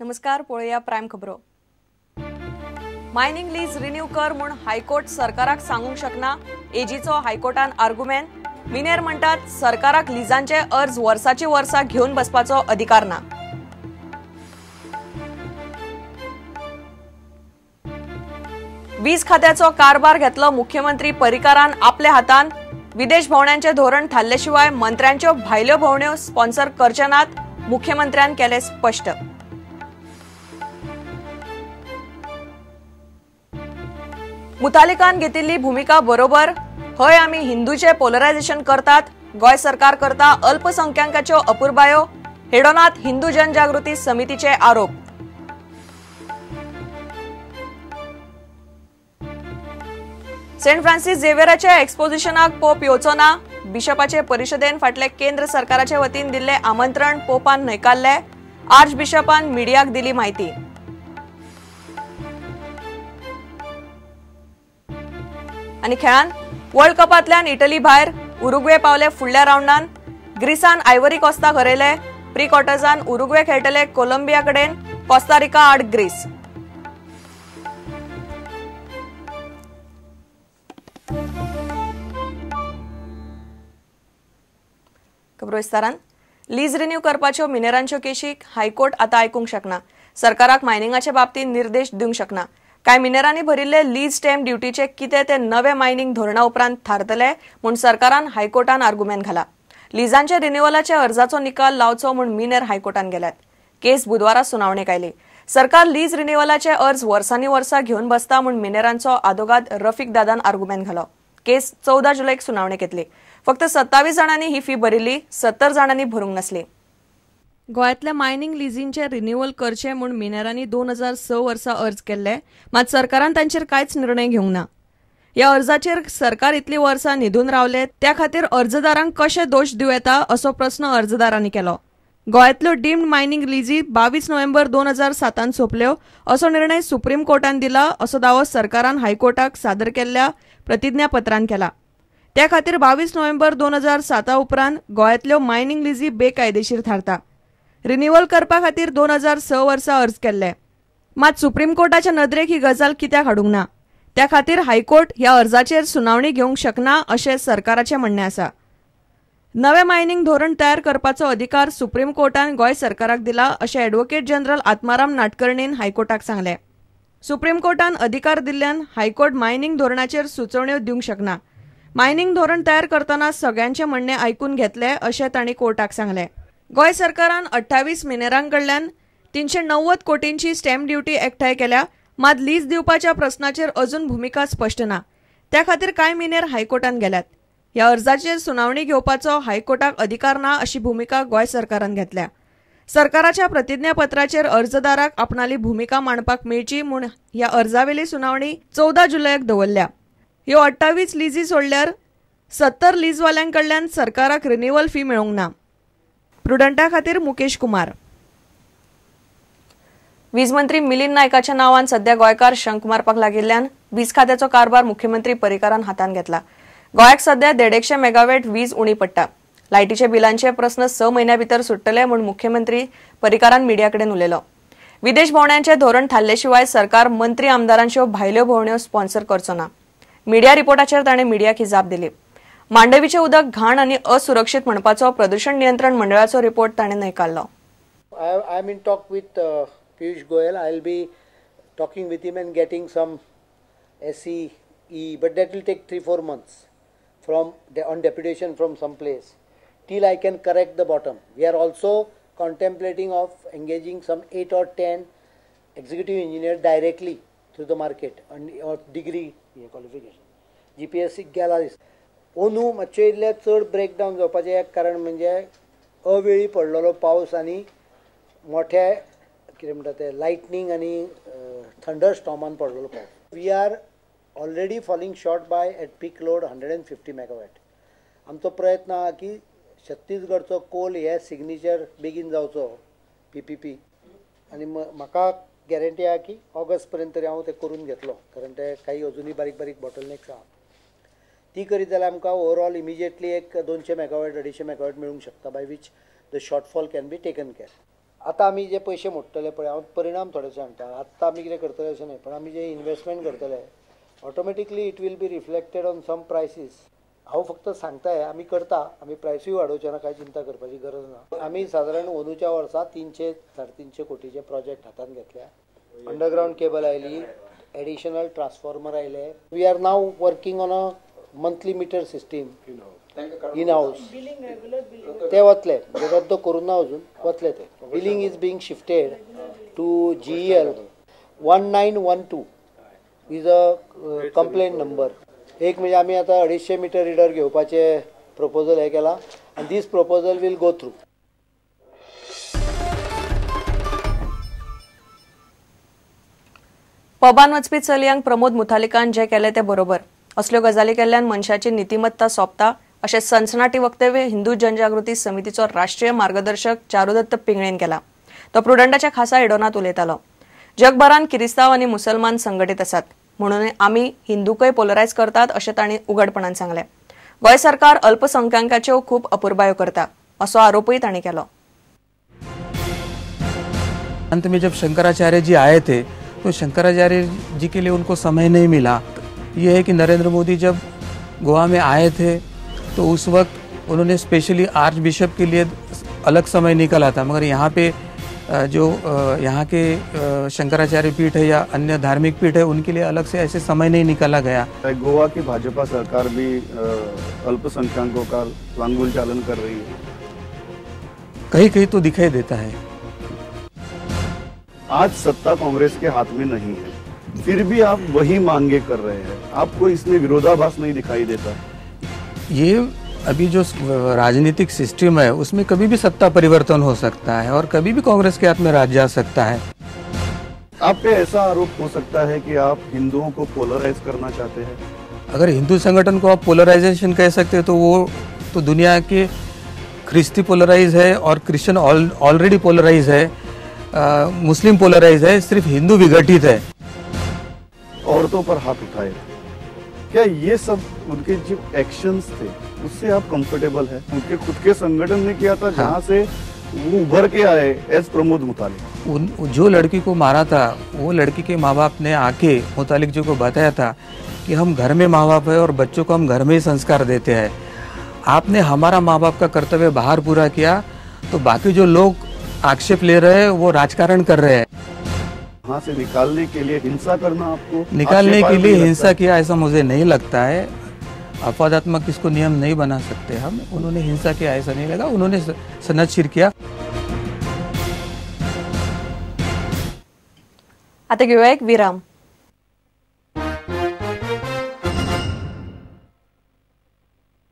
नमस्कार, पळोवया प्रायम खबरो. मायनिंग लीज रिन्यू कर म्हूण हायकोर्ट सरकाराक सांगूंक शकना, एजीचो हायकोर्टान आर्ग्युमेंट. मिनेर म्हणटात सरकाराक लिजांचे अर्ज वर्साची वर्सा घेवन बसपाचो अधिकार ना. वीज खात्याचो कारभार घेतलो मुख्यमंत्री पर्रीकारान आपल्या हातान. विदेश भोवण्यांचे धोरण थारले शिवाय मंत्र्यांच्यो भायल्यो भोवण्यो स्पॉन्सर करचे नात, मुख्यमंत्र्यान केले स्पश्ट. मुतालिकान घेतिल्ली भूमिका बरोबर, हय आमी हिंदूचे पोलरायझेशन करतात, गोंय सरकार करता अल्पसंख्याकांच्यो अपुरबायो, हेडोनात हिंदू जनजागृती समितीचे आरोप. सेंट फ्रांसिस झेवियराच्या एक्सपोजिशनाक पोप येवचो ना, बिशपाचे परिशदेन फाटले केंद्र सरकाराचे वतीन दिल्ले आमंत्रण पोपान न्हयकारले, आर्च बिशपान मिडियाक दिली म्हायती. आनी खेळान वर्ल्ड कपांतल्यान इटली भायर, उरुग्वे पावले फुडल्या रावंडान, ग्रीसान आयव्हरी कोस्ताक हरयले, प्री क्वॉर्टर्सान उरुग्वे खेळटले कोलंबिया कडेन, कोस्तारिका आड ग्रीस. खबरो विस्तारान. लीज रिन्यू करपाच्यो मिनेरांच्यो केशी हायकोर्ट आतां आयकूंक शकना, सरकाराक मायनिंगाचे बाबतींत निर्देश दिवंक शकना. कांय मिनेरांनी भरिल्ले लीज स्टॅम्प ड्युटीचे कितें ते नवे मायनिंग धोरणा उपरांत थारतले म्हूण सरकारान हायकोर्टान आर्ग्युमेंट घाला. लिजांच्या रिन्युअलाच्या अर्जाचो निकाल लावचो म्हूण मिनेर हायकोर्टान गेल्यात. केस बुधवारा सुनावणेक आयली. सरकार लीज रिन्युअलाचे अर्ज वर्सांनी वर्सा घेवन बसता म्हूण मिनेरांचो आदोगाद रफीक दादान आर्ग्युमेंट घालो. केस 14 जुलैक सुनावणेक येतली. फक्त 27 जाणांनी ही फी भरिल्ली, 70 जाणांनी भरूंक नासली. गोंयांतल्या मायनिंग लिजींचे रिन्युअल करचे म्हूण मिनेरांनी 2006 वर्सा अर्ज केल्ले, मात सरकारान तांचेर कांयच निर्णय घेवंक ना. ह्या अर्जाचेर सरकार इतली वर्सां न्हिदून रावले त्या खातीर अर्जदारांक कशे दोश दिवं येता असो प्रस्न अर्जदारांनी केलो. गोंयांतल्यो डीम्ड मायनिंग लिजी 22 नोव्हेंबर 2007 सोंपल्यो असो निर्णय सुप्रीम कोर्टान दिला असो दावो सरकारान हायकोर्टाक सादर केल्ल्या प्रतिज्ञापत्रान केला. त्या खातीर 22 नोव्हेंबर 2007 उपरांत गोंयांतल्यो मायनिंग लिजी बेकायदेशीर थारता. रिन्युअल करपा खातीर 2006 वर्सा अर्ज केल्ले, मात सुप्रीम कोर्टाच्या नदरेक ही गजाल कित्याक हाडूंक ना, त्या खातीर हायकोर्ट ह्या अर्जाचेर सुनावणी घेवंक शकना अशें सरकाराचें म्हणणें आसा. नवें मायनिंग धोरण तयार करपाचो अधिकार सुप्रीम कोर्टान गोंय सरकाराक दिला अशें ॲडव्होकेट जनरल आत्माराम नाटकर्णीन हायकोर्टाक सांगलें. सुप्रीम कोर्टान अधिकार दिल्ल्यान हायकोर्ट मायनिंग धोरणाचेर सुचोवण्यो दिवंक शकना. मायनिंग धोरण तयार करतना सगळ्यांचें म्हणणें आयकून घेतलें अशें तांणी कोर्टाक सांगलें. गोंय सरकारान 28 मिनेरां कडल्यान 390 कोटींची स्टॅम्प ड्युटी एकठांय केल्या, मात लीज दिवपाच्या प्रस्नाचेर अजून भुमिका स्पश्ट ना. त्या खातीर कांय मिनेर हायकोर्टान गेल्यात. ह्या अर्जाचेर सुनावणी घेवपाचो हायकोर्टाक अधिकार ना अशी भुमिका गोंय सरकारान घेतल्या. सरकाराच्या प्रतिज्ञापत्राचेर अर्जदाराक आपणाली भुमिका मांडपाक मेळची म्हूण ह्या अर्जावेली सुनावणी 14 जुलयाक दवरल्या. ह्यो 28 लिजी सोडल्यार 70 लीजवाल्यां कडल्यान सरकाराक रिन्युअल फी मेळूंक ना. प्रुडंटा खातीर मुकेश कुमार. वीज मंत्री मिलिंद नायकाच्या नावान सध्या गोंयकार शंक मारपाक लागिल्ल्यान वीज खात्याचो कारभार मुख्यमंत्री पर्रीकारान हातान घेतला. गोंयाक सध्या 150 मेगावॅट वीज उणी पडटा. लायटीच्या बिलांचे प्रस्न 6 म्हयन्या भितर सुट्टले म्हूण मुख्यमंत्री पर्रीकारान मिडिया कडेन उलयलो. विदेश भोवण्यांचे धोरण थारले शिवाय सरकार मंत्री आमदारांच्यो भायल्यो भोवण्यो स्पॉन्सर करचो ना. मिडिया रिपोर्टाचेर ताणें मिडियाक ही जाप दिली. मांडवीचें उदक घाण आनी असुरक्षीत म्हणपाचो प्रदूषण नियंत्रण मंडळाचो रिपोर्ट ताणें न्हयकारलो. I am in talk with Piyush Goyal. I will be talking with him and getting some SCE, but that will take 3-4 months from on deputation from some place till I can correct the bottom. We are also contemplating of engaging some 8 or 10 executive engineer directly through the market or degree qualification. GPSC गेला ओनू मातशें इल्लें चड breakdown जावपाचें एक कारण म्हणजे अवेळी पडलेलो पावस आनी मोठे कितें म्हणटा ते लायटनींग आनी थंडर स्टॉमान पडलेलो पावस. We are already falling short by at peak load 150 megawatt. आमचो प्रयत्न आहा की छत्तीसगडचो कोल हे सिग्नेचर बेगीन जावचो PPP, आनी म्हाका गॅरंटी आहा की ऑगस्ट पर्यंत तरी हांव तें करून घेतलो, कारण ते काही अजुनूय बारीक बारीक बॉटलनेक्स आहा. ती करीत जाल्यार आमकां ओवरऑल इमिजिएटली एक 200 मेगावॅट 250 मेगावॅट मेळूंक शकता, by which the shortfall can be taken care. आतां आमी जे पयशे मोडटले पळय, हांव परिणाम थोडे सांगता, आत्तां आमी कितें करतले अशें न्हय, पण आमी जे इन्वेस्टमेंट करतले automatically it will be reflected on some prices. हांव फक्त सांगताय आमी करता, आमी प्रायसूय वाडोवचे ना, कांय चिंता करपाची गरज ना. आमी सादारण अंदूच्या वर्सा 300 350 कोटीचे प्रोजेक्ट हातांत घेतल्या. अंडरग्रावंड केबल आयली, एडिशनल ट्रान्सफॉर्मर आयले. We are now working on a monthly meter system in house. ते वतले, रद्द करूं ना अजून, वतले ते. Billing is being shifted to GEL. 1912 is a complaint number. एक म्हणजे आमी आतां 250 मिटर रिडर घेवपाचे प्रपोजल हे केला आनी this proposal will go through. पबान वचपी चलयांक प्रमोद मुथालिकान जे केलें तें बरोबर. असल्यो गजाली केल्ल्यान मनशाची नितिमत्ता सोंपता अशें सनसनाटी वक्तव्य हिंदू जनजागृती समितीचो राष्ट्रीय मार्गदर्शक चारुदत्त पिंगळेन केला. तो प्रुडंटाच्या खासा एडोनात उलयतालो. जगभरान किरिस्तांव आनी मुसलमान संघटीत आसात म्हणून आमी हिंदूकय पोलरायज करतात अशें तांणी उघडपणान सांगलें. गोंय सरकार अल्पसंख्यांकाच्यो खूब अपुरबायो करता असो आरोपूय तांणी केलो. अंत में जब शंकराचार्य जी आए थे तो शंकराचार्य जी के लिए उनको समय नहीं मिला. ये है कि नरेंद्र मोदी जब गोवा में आए थे तो उस वक्त उन्होंने स्पेशली आर्च बिशप के लिए अलग समय निकाला था, मगर यहाँ पे जो यहाँ के शंकराचार्य पीठ है या अन्य धार्मिक पीठ है उनके लिए अलग से ऐसे समय नहीं निकाला गया. गोवा की भाजपा सरकार भी अल्पसंख्यकों का लांगुल चालन कर रही है, कहीं कहीं तो दिखाई देता है. आज सत्ता कांग्रेस के हाथ में नहीं है, फिर भी आप वही मांगे कर रहे हैं, आपको इसमें विरोधाभास नहीं दिखाई देता? ये अभी जो राजनीतिक सिस्टम है उसमें कभी भी सत्ता परिवर्तन हो सकता है और कभी भी कांग्रेस के हाथ में राज्य आ सकता है. आप पे ऐसा आरोप हो सकता है कि आप हिंदुओं को पोलराइज करना चाहते हैं? अगर हिंदू संगठन को आप पोलराइजेशन कह सकते हैं तो वो तो दुनिया के ख्रिस्ती पोलराइज है और क्रिश्चियन ऑलरेडी पोलराइज है, मुस्लिम पोलराइज है, सिर्फ हिंदू विघटित है. औरतों पर हाथ उठाए, क्या ये सब उनके जो एक्शंस थे उससे आप कंफर्टेबल है? उनके खुद के संगठन ने किया था, जहाँ से वो उभर के आए एस प्रमोद मुतालिक. उन जो लड़की को मारा था वो लड़की के माँ बाप ने आके मुतालिक जी को बताया था कि हम घर में माँ बाप है और बच्चों को हम घर में ही संस्कार देते हैं. आपने हमारा माँ बाप का कर्तव्य बाहर पूरा किया तो बाकी जो लोग आक्षेप ले रहे हैं वो राजकारण कर रहे हैं. वहाँ से निकालने के लिए हिंसा करना, आपको निकालने के लिए हिंसा किया ऐसा मुझे नहीं लगता है. अपवादात्मक इसको नियम नहीं बना सकते हम. उन्होंने हिंसा किया ऐसा नहीं लगा, उन्होंने सनदशीर किया. आता घेऊया एक विराम.